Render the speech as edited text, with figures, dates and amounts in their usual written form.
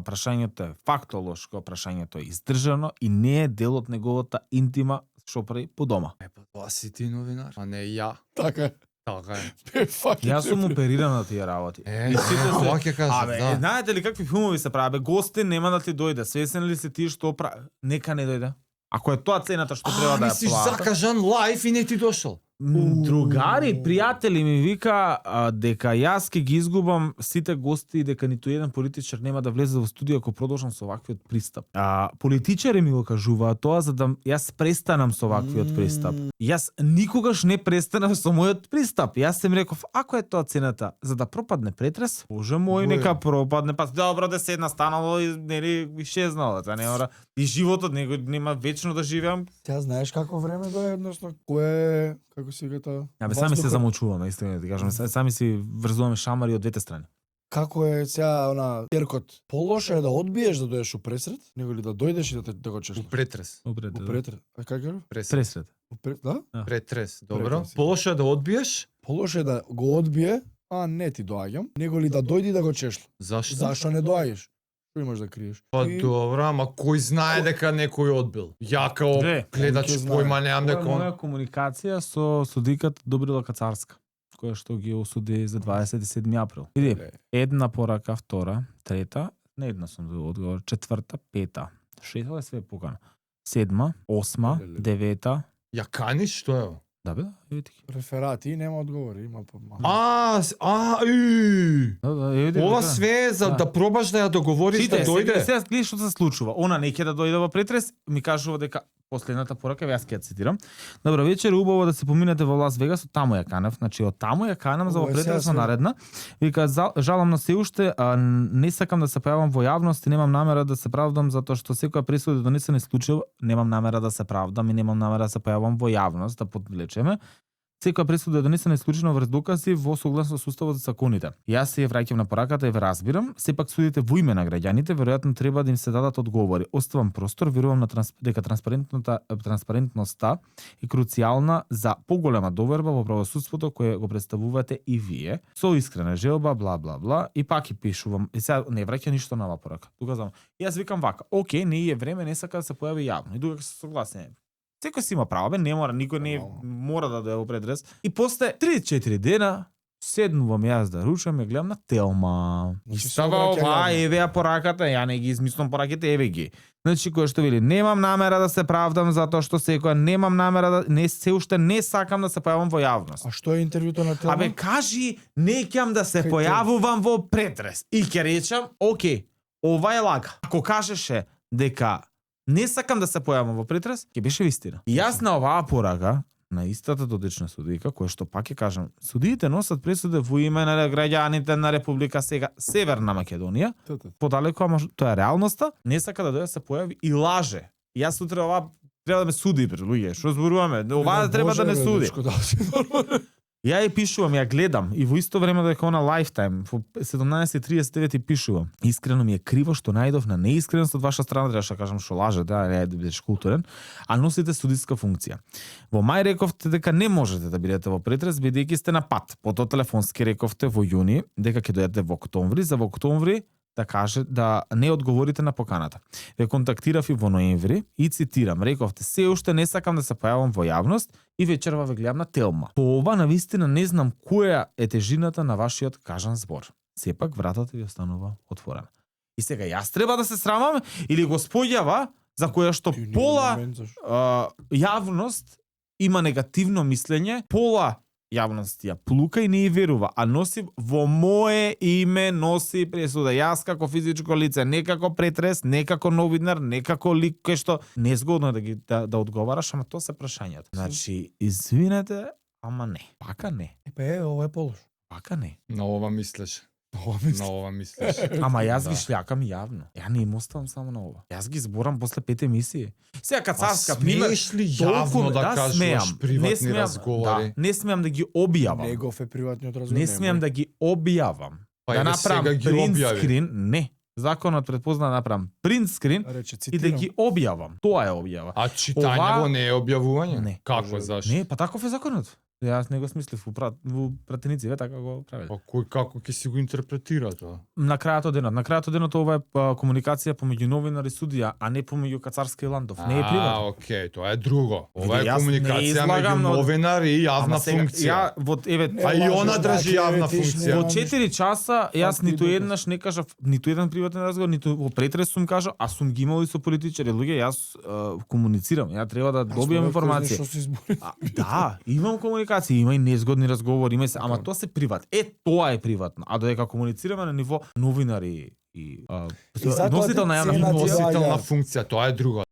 прашањето е фактолошко, прашањето е издржано и не е дел од неговата интима што прави по дома. Тоа си ти новинар, а не ја. Така е. Така е. Јас сум опериран на тие работи. И сите се ќе кажат, да. Знаете ли какви филмови се прават? Гости нема да ти дојде. Свесен ли си ти што нека не дојде? Ако е тоа цената што треба да ја мислиш плата. закажан лајф и не ти дошол. Другари, пријатели ми вика дека јас ќе ги изгубам сите гости и дека ниту еден политичар нема да влезе во студио ако продолжам со ваквиот пристап. Политичари ми го кажуваат тоа за да јас престанам со ваквиот пристап. Јас никогаш не престанав со мојот пристап. Јас сем реков, ако е тоа цената за да пропадне претрес, боже мој, нека пропадне, па добро да седна станало и нели исчезнало, за не ора и животот нема вечно да живеам. Тя знаеш како време дое, односно кое како си гата. Сами се замолчуваме, истина да ти кажам, сами си врзуваме шамари од двете страни. Како е сега она теркот? Полошо е да одбиеш да дојдеш у пресред, него ли да дојдеш и да го чешеш? У претрес. У претрес. А како кажа? Пресред. Да? Претрес, добро. Претрес. Полошо е да одбиеш? Полошо е да го одбие, а не ти доаѓам, него ли да дојди да го чешла. Зашто? Зашто не доаѓаш? Што имаш да криеш? Па добро, ама кој знае дека некој одбил? Ја као гледач Кој знае? појма немам дека он... Моја комуникација со судиката Добрила Кацарска, која што ги осуди за 27 април. Види, една порака, втора, трета, не една сум да одговор, четврта, пета, шеста е све покана. Седма, осма, девета. Ја каниш, што е? Да бе, еви ти. Реферати нема одговори, има по Ова све за да пробаш да ја договориш да дојде. Сега гледаш што се случува. Она не ќе да дојде во претрес, ми кажува дека последната порака, јас ќе ја цитирам. Добро вечер, убаво да се поминете во Лас Вегас, од таму ја канев. Значи од таму ја канам за во претресна наредна. Вика жалам на се уште, не сакам да се појавам во јавност и немам намера да се правдам затоа што секоја пресуда донесена случај, немам намера да се правдам и немам намера да се појавам во јавност, да подлечеме. Секоја пресуда е донесена исклучено врз докази во согласно со уставот за законите. Јас се враќам на пораката и ве разбирам, сепак судите во име на граѓаните, веројатно треба да им се дадат одговори. Оставам простор, верувам на дека транспарентноста е круцијална за поголема доверба во правосудството кое го представувате и вие. Со искрена желба, бла бла бла, и пак и пишувам. И сега не враќа ништо на оваа порака. Доказувам. Јас викам вака, окей, не е време, не сака да се појави јавно. И дука се согласен. Секој си има право, бе, не мора, никој не мора да дојде во предрез. И после 3-4 дена седнувам јас да ручам и гледам на Телма. И става ова, еве ја пораката, ја не ги измислам пораките, еве ги. Значи кој што вели, немам намера да се правдам затоа што секоја, немам намера да не се уште не сакам да се појавам во јавност. А што е интервјуто на Телма? Абе кажи, не ќам да се појавувам во претрес. И ќе речам, окей, ова е лага. Ако кажеше дека не сакам да се појавам во претрес, ќе беше вистина. И јас на оваа порака, на истата додечна судика, која што пак ќе кажам, судиите носат пресуде во име на граѓаните на Република Северна Македонија, подалеку, ама тоа е реалноста, не сака да дојде се појави и лаже. И јас сутре ова треба да ме суди, луѓе, што зборуваме, ова треба да не суди. Ја ја пишувам, ја гледам и во исто време дека она Lifetime во 17:39 и пишувам. Искрено ми е криво што најдов на неискреност од ваша страна, требаше да кажам што лаже, да, не бидеш културен, а носите судиска функција. Во мај рековте дека не можете да бидете во претрес бидејќи сте на пат. Потоа телефонски рековте во јуни дека ќе дојдете во октомври, за во октомври да каже да не одговорите на поканата. Ве контактирав и во ноември и цитирам, рековте се уште не сакам да се појавам во јавност и вечерва ве гледам на Телма. По ова навистина не знам која е тежината на вашиот кажан збор. Сепак вратата ви останува отворена. И сега јас треба да се срамам или го споѓава за која што пола јавност има негативно мислење, пола јавност ја плука и не ја верува, а носи во мое име носи пресуда. Јас како физичко лице, не како претрес, не како новинар, не како лик кој што незгодно да одговараш, ама тоа се прашањата. Значи, извинете, ама не. Пака не. Ова е полош. Пака не. На ова мислеш. На ова мислиш. Ама јас ги шљакам јавно. Ја не им оставам само на ова. Јас ги зборам после 5 емисии. Сега Кацарска пример, смееш ли јавно да кажеш приватни разговори? Не смеам да ги објавам. Негов е приватниот разговор. Не смеам да ги објавам. Па да направам принт објави. скрин, не. Законот предпозна да направам принт скрин и да ги објавам. Тоа е објава. А читањево не е објавување? Не. Како, зашто? Не, па таков е законот. Јас не го смислив во пратеници, така го правеле. Па кој како ќе си го интерпретира тоа? На крајот од денот ова е комуникација помеѓу новинар и судија, а не помеѓу Кацарски и Ландов. Не е приватно. Окей, тоа е друго. Ова е Јас не комуникација излагам, меѓу но- новинар и јавна Ама сега, функција. Ја во еве А и она Лажеш, држи да, јавна клеветиш, функција. во немаш- 4 часа јас Какви ниту докази? еднаш не кажав ниту еден приватен разговор, ниту во претрес сум кажал, а сум ги имал и со политичари. Луѓе, јас комуницирам, ја треба да добијам информација. Што се избори. Да, имам комуникација, има и незгодни разговори, има и се, ама тоа се приват. Тоа е приватно. А додека комуницираме на ниво новинари и И затоа носител на јавна цена ти функција, Носител доаѓа. на функција, тоа е друго.